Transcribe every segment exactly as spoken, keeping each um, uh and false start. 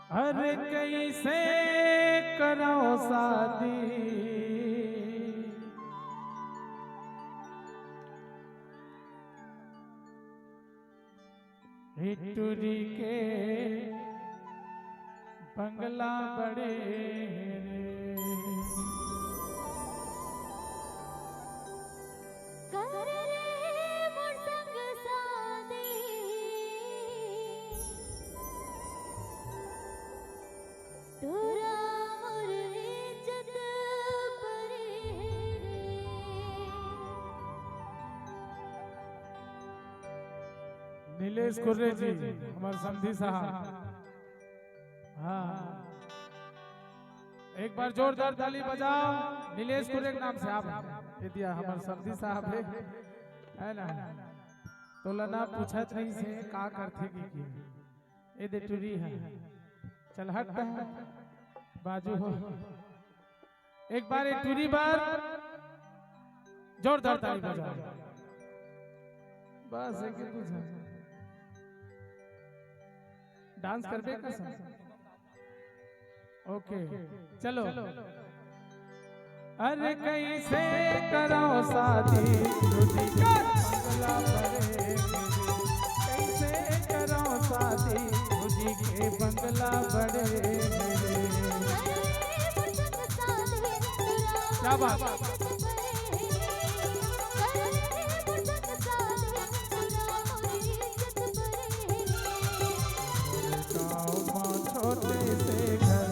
अरे कइसे करव शादी, ए टुरी के बंगला बड़े रे। कर रे मोर संग शादी, टुरा मोर इज्जत परे रे। नीलेश कुर्रे जी, हमर समधी साहब। हाँ, एक बार जोरदार ताली बजाओ नीलेश कुर्रे के नाम से। आप ए दे हमर समधी साहब हे, है ना? तोला ना पूछत नहीं से का करथे की, की। ए दे टुरी हे, चल हट, बाजू हो। एक बार ए टुरी बर जोरदार ताली बजाओ। बस एक ही तुझे डांस करबे का सर? ओके, चलो। अरे कइसे करव शादी, टुरी के बंगला बड़े। कइसे करव शादी, टुरी के बंगला बड़े। क्या बात। गाँव मा छोटे से घर,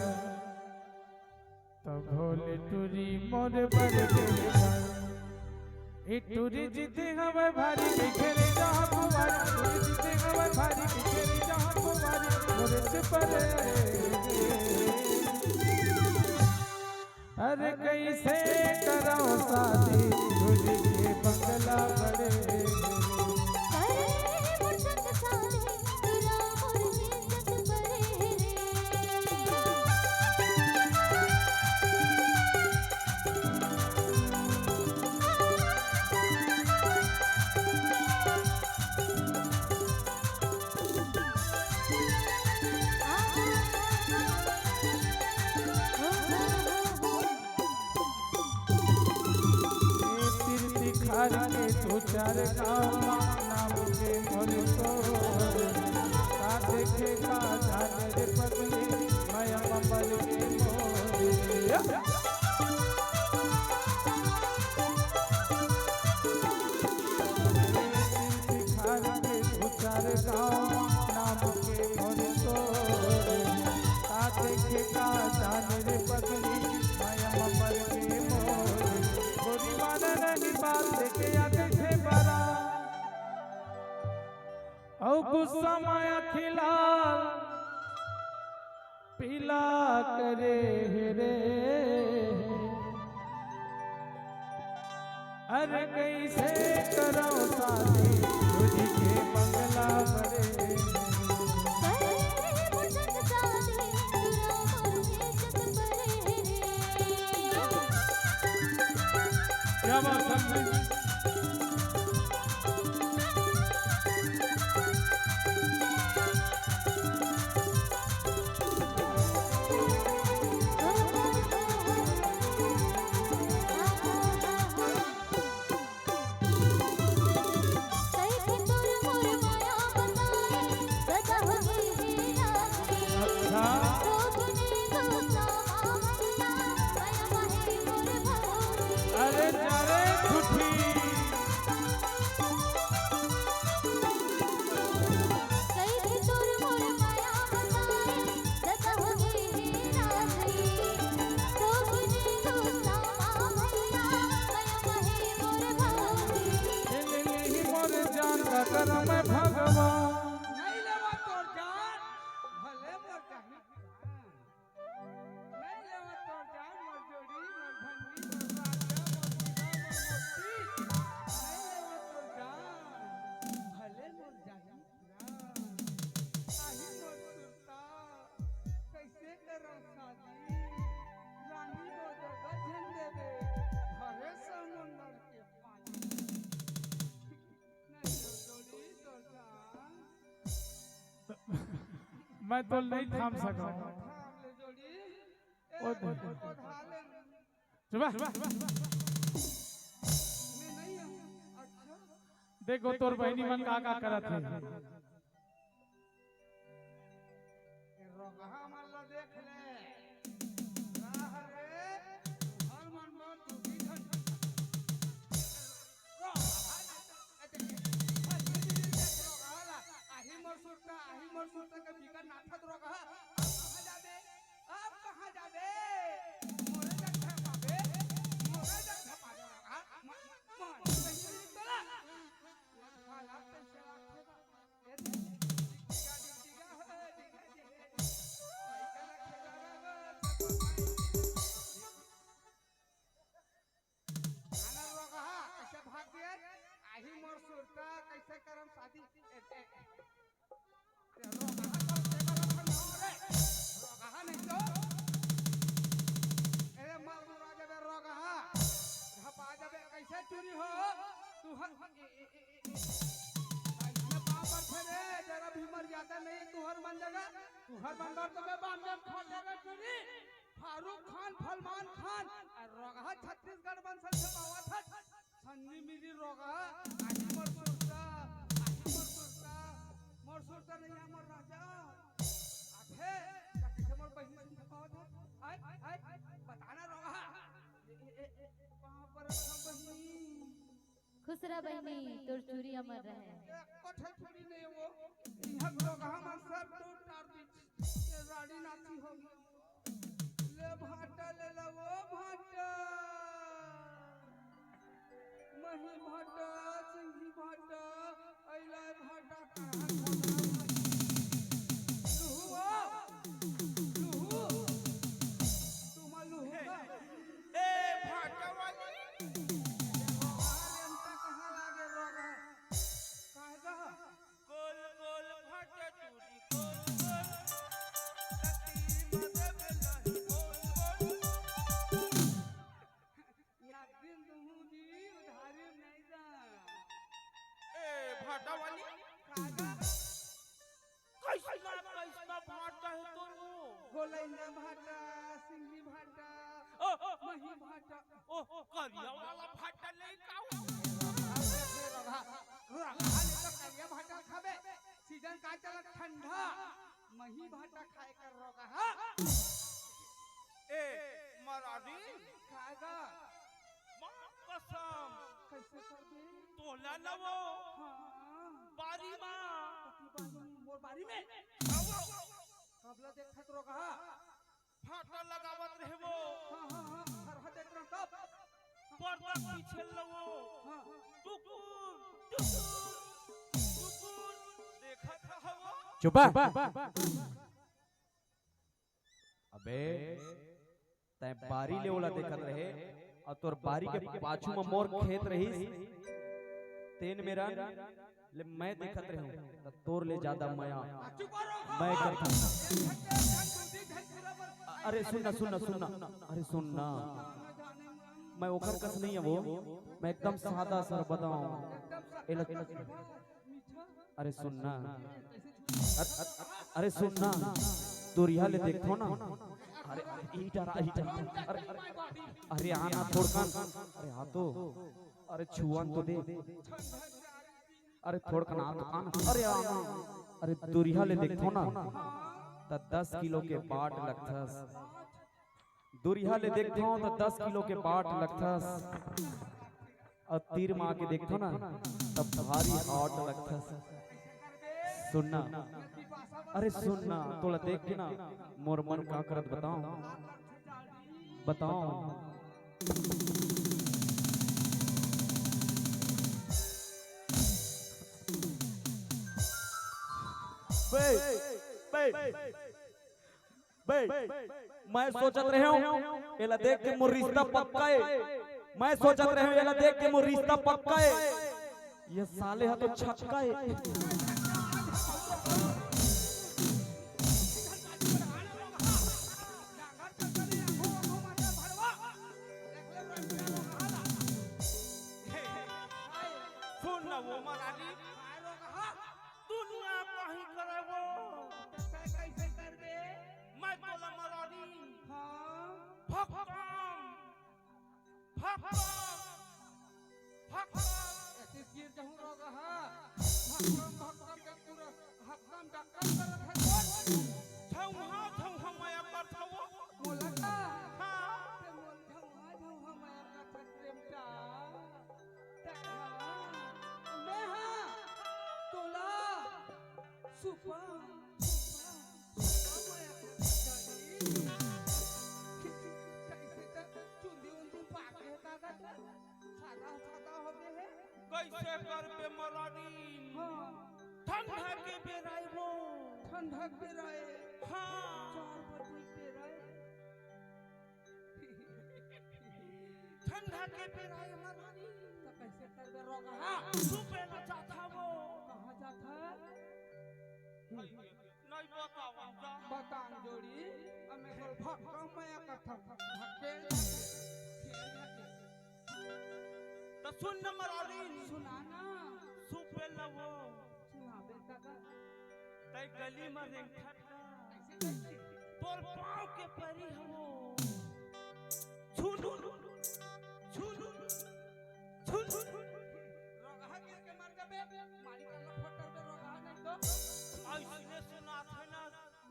तब भोले टुरी मोर बड़े घर। ए टुरी जिते हवय भारी बिखेरे जहाँ कुंवारी, टुरी जिते हवय भारी बिखेरे जहाँ कुंवारी, मोरे से परे। अरे कइसे करव शादी, टुरी के बंगला बड़े। अरे मोर संग शादी, टुरा मोर इज्जत परे रे। ए तीर तिखार के दू चार गाँव मा नाम के मोर सोर। का देखे का जाने रे पगली, मया ममल के मोर। ए तीर तिखार के दू चार गाँव नाम के मोर सोर। का देखे का जाने रे पगली, मया ममल के मोर। गोरी माने नहीं बात, लेके आ गई थे बारात। अउ गुस्सा मा आँखी लाल पीला करे हे रे। अरे कइसे करव शादी, टुरी के बंगला बड़े। क्या बात है। मैं तो नहीं थाम सकूं। थाम ले जोड़ी। ए, ओ दे। ओ धाले। चुप। मैं नहीं हूं। अच्छा। देखो तोर बहिनी मन का का करत हे। ए रोगहा मन ला देख ले। राह रे, हर मन मन तू भी झन। रोगहा ना तो, अरे, अरे, अरे, देख रोगहा ला। आही मोर सुरता, आही मोर सुरता के बिकट नाचत रोगहा। अब कहाँ जाबे? अब कहाँ जाबे? मोरे जग धपाबे, मोरे जग धपाबे रोगहा। मा-, मा-, तोला। आना रोगहा, कइसे भाग गे? आही मोर सुरता, कइसे करम शादी? ए, ए, ए। ते रोगहा कर देबे रखन हो रे। रोगहा नहीं तो। अरे मार मुरा जाबे रोगहा। धपा जाबे, कइसे टूरी हो? तू हर, ए, ए, ए, ए, ए। अइसने पाँव परथे रे, जरा भी मर्यादा नहीं, तुंहर मन जगह, तुंहर मन बर तो मैं बाप में खा जाबे टूरी। फारूक खान, फलमान खान, अउ रोगहा छत्तीसगढ़ मन संग धपावत हस। सन्नी मिली रोगहा, आही मोर सुरता, आही मोर सुरता, मोर सुरता नहीं है मोर राजा। आथे, या कइसे मोर बहिनी संग धपावत हस? आय, आय, आय, बता ना रोगहा। ए, ए, ए, ए, कहाँ पर रखा बहिनी? खुश रह बहिनी, तोर चूरी अमर रहे। एको ठे चूरी नहीं वो। इहाँ लोग हमर सब टूट टार दी। ये राड़ी नाची हो गई। ले भाटा ले ला वो भाटा। मही भाटा, सिंही भाटा, अइला भाटा। लुहू वो। लुहू। तुम लुहू का? ए, भाटा वाली। अरे, अंता कहाँ लागे रोग है? काहे का? गोल गोल भाटा चूड़ी, गोल गोल। रत्ती मदद लही, गोल गोल। एक दिन दुहू जी उधारी नहीं दा। ए, भाटा वाली। काहे का? कइसना, कइसना भाटा हे तोर वो? गोलैना भाटा, सिंगी भाटा, ओ, ओ, मही भाटा। ओ, करिया वाला भाटा नहीं का वो? अरे, अरे, रघा, रघा, ले तो करिया भाटा खाबे। सीजन का चलत ठंडा, मही भाटा खाए कर रोगहा। ए, मरारी। खाएगा। माँ कसम। कइसे करबे? तोला न वो। हाँ। बारी मा। कति बारी? मोर बारी में? कब ला देखत रोगहा? भाटा लगावत रहे वो। हाँ, हाँ, हाँ, हर हर देख रहा तब। पर्दा पीछे लवो। हाँ। टुकुर, टुकुर, टुकुर, देखत रहो। चुप। अबे, तैं बारी ले ओला देखत रहे, अउ तोर बारी के पाछू म मोर खेत रहिस, तेन मेरन ले मैं देखत रहेंव, त तोर ले जादा मया मैं करथंव। अरे सुन ना, सुन ना, सुन ना, अरे सुन ना, मैं ओकर कस नहीं हवंव, मैं एकदम सादा सरबदा हंव। एला, एला, अरे सुन ना। अरे, अरे, अरे सुन ना। दूरिहा ले देखथंव ना। अरे, अरे, ई डरा, ई डरा। अरे, अरे, आ ना थोड़कन। अरे, आ तो। अरे, छुअन तो दे। अरे, थोड़कन आ तो, आ ना। अरे, आ ना। अरे, दूरिहा ले देखथंव ना। त दस किलो के बाट लगथस। दूरिहा ले देखथंव त दस किलो के बाट लगथस, अउ तीर म आके देखथंव ना, तब भारी hot लगथस। सुन ना, अरे सुन ना, तोला देख के ना मोर मन का करत बतावंव, बतावंव। बे, बे, बे, मैं सोचत रहेंव, एला देख के मोर रिश्ता पक्का ए। मैं सोचत रहेंव, एला देख के मोर रिश्ता पक्का ए। ये साले ह तो छक्का ए। सुन ना वो मराली, दुनिया कहीं करे वो। हकम, हकम। एती गिर जहूं रोगहा। हकम, हकम के पूरा हकम डक्कम करत हे तोर। झौंहा, झौंहा मया करत हवो। मोला का? हाँ। ते मोल झौंहा, झौंहा मया करत हे प्रेम टा। ते हाँ, मैं हाँ, तोला सुपा, सुपा, सुपा मया करत हवो। कइसे त चुंदी उंदी पाके हे का गा? सादा, सादा होगे हे। कइसे करबे मरारी? हाँ। ठंडा के बेरा ए वो। ठंडा के बेरा ए। हाँ। चार बजे के बेरा ए। ठंडा के बेरा ए मरारी। त कइसे करबे रोगहा? सुपे ला जात हवो। कहाँ जात हे? नहीं बतावन जा। बतान जोड़ी, अब मैं तोर भक्का मया करत हंव। भक्के, खेल जाके। त सुन न मरारी। सुना ना। सुपे ला वो। सुनाबे त का? तैं गली म रेंगथस का? कइसे, कइसे? तोर पाँव के परी हवो। छुनु, छुनु, छुनु। रोगहा गिर के मर जाबे, मारी कल्ला फटर बे रोगहा नहीं तो। अइसने सुनात हे ना,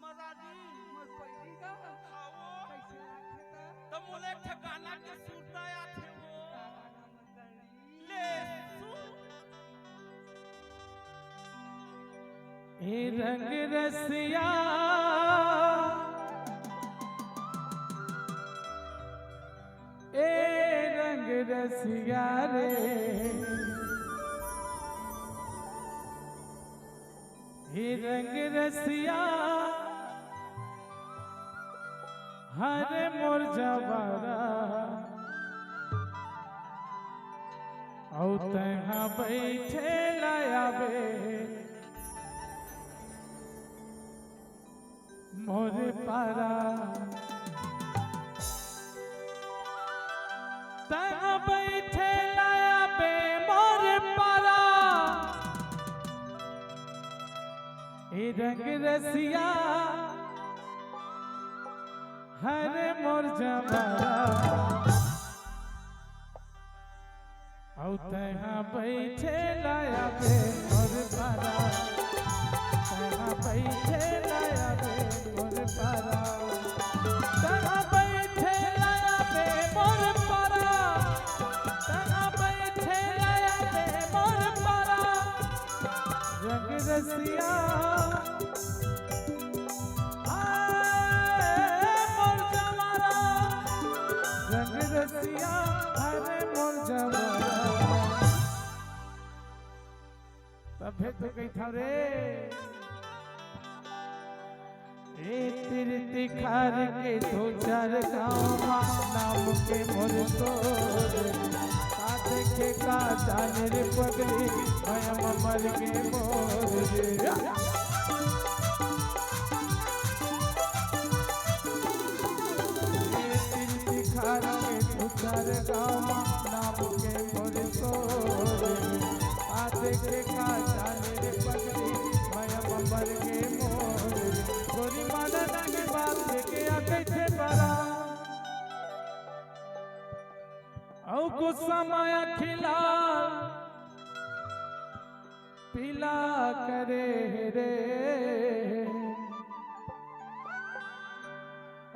मरारी। मोर परी का? हाँ वो। कइसे लागथे त? त मोला एक ठे गाना के सुरता आथे वो। का गाना? ले सुन। ए रंग रसिया, ए रंग रसिया रे, हे रंग रसिया, हरे मोर जवारा, अउ तैं हा बइठे ला आबे मोर पारा। तैं बइठे ला आबे मोर पारा। ए रंग रसिया, हरे मोर जवारा। अउ तैं हा बइठे ला आबे मोर पारा, तैं हा बइठे ला आबे मोर पारा, तैं हा बइठे ला आबे मोर पारा, तैं हा बइठे ला आबे मोर पारा। रंग रसिया, हाय मोर जवारा, रंग रसिया, हरे मोर जवारा। तभे तो कहिथंव रे। ए तीर तिखार के दू चार गाँव मा नाम के मोर सोर। का देखे का जाने रे पगली, भयम मर गे मोर रे। ए तीर तिखार के दू चार गाँव मा नाम के मोर सोर। का देखे का जाने रे पगली, भयम मर गे मोर। गोरी माना नहीं बात के आ कइसे बरा। अउ गुस्सा मा अखिला पीला करे हे रे।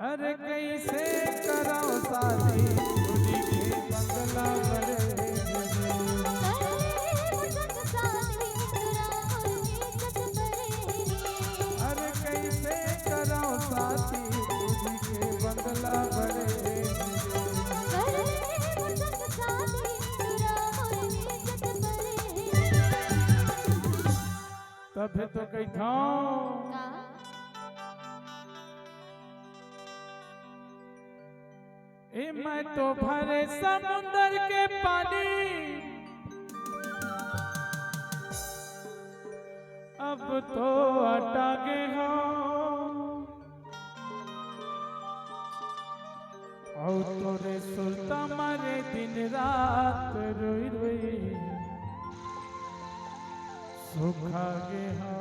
अरे कइसे करंव शादी, खुद के बंगला बड़े हे रे। अरे कइसे करंव शादी, खुद के बंगला बड़े हे रे। तभे तो कहिथंव। का? ए मैं तो भरे समुंदर के पानी, अब तो अटा गे हंव। अउ तोरे सुरता मारे दिन रात रोई रोई सुखा गे हंव।